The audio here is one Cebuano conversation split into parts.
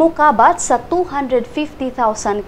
Mukabat sa 250,000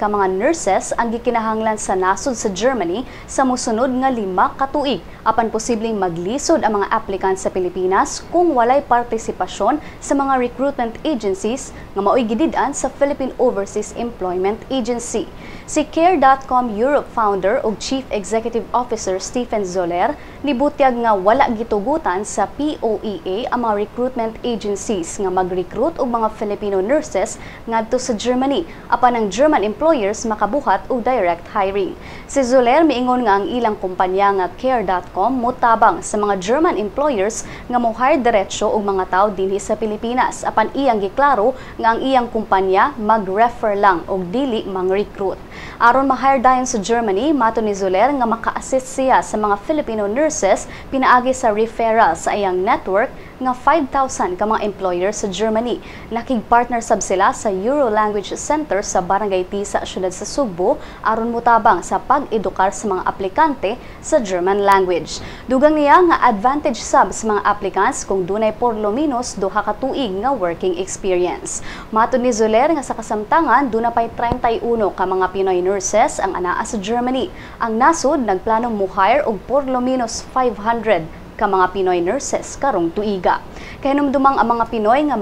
ka mga nurses ang gikinahanglan sa nasod sa Germany sa mosunod nga 5 ka tuig. Apan posibleng maglisod ang mga applicants sa Pilipinas kung walay partisipasyon sa mga recruitment agencies nga maoy gidid-an sa Philippine Overseas Employment Agency. Si Care.com Europe founder ug Chief Executive Officer Stephen Zoller nibutyag nga wala gitugutan sa POEA ang mga recruitment agencies nga mag-recruit og mga Filipino nurses ngadto sa Germany, apan ang German employers makabuhat og direct hiring. Si Zoller miingon nga ang ilang kumpanya nga Care.com motabang sa mga German employers nga mo-hire diretso og mga tawo dinhi sa Pilipinas, apan iyang giklaro nga ang iyang kumpanya mag-refer lang og dili mang-recruit. Aron ma-hire dayon sa Germany, mato ni Zoller nga maka-assist siya sa mga Filipino nurses pinaagi sa referral sa iyang network nga 5,000 ka mga employers sa Germany. Nakig-partner sab sila sa Euro Language Center sa Barangay Tisa, syudad sa Sugbo, aron mutabang sa pag-edukar sa mga aplikante sa German language. Dugang niya nga advantage sab sa mga applicants kung dunay por lo menos 2 ka tuig nga working experience. Matod ni Zoller nga sa kasamtangan duna pay 31 ka mga Pinoy nurses ang anaa sa Germany. Ang nasod nagplanong mo-hire og por lo menos 500 ka mga Pinoy nurses karong tuiga. Kahinumdumang ang mga Pinoy nga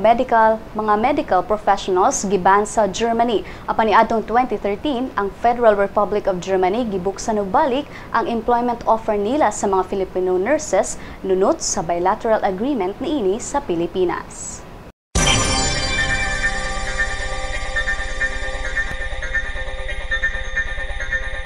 mga medical professionals giban sa Germany. Apan niadtong 2013, ang Federal Republic of Germany gibuksan og balik ang employment offer nila sa mga Filipino nurses nunot sa bilateral agreement niini sa Pilipinas.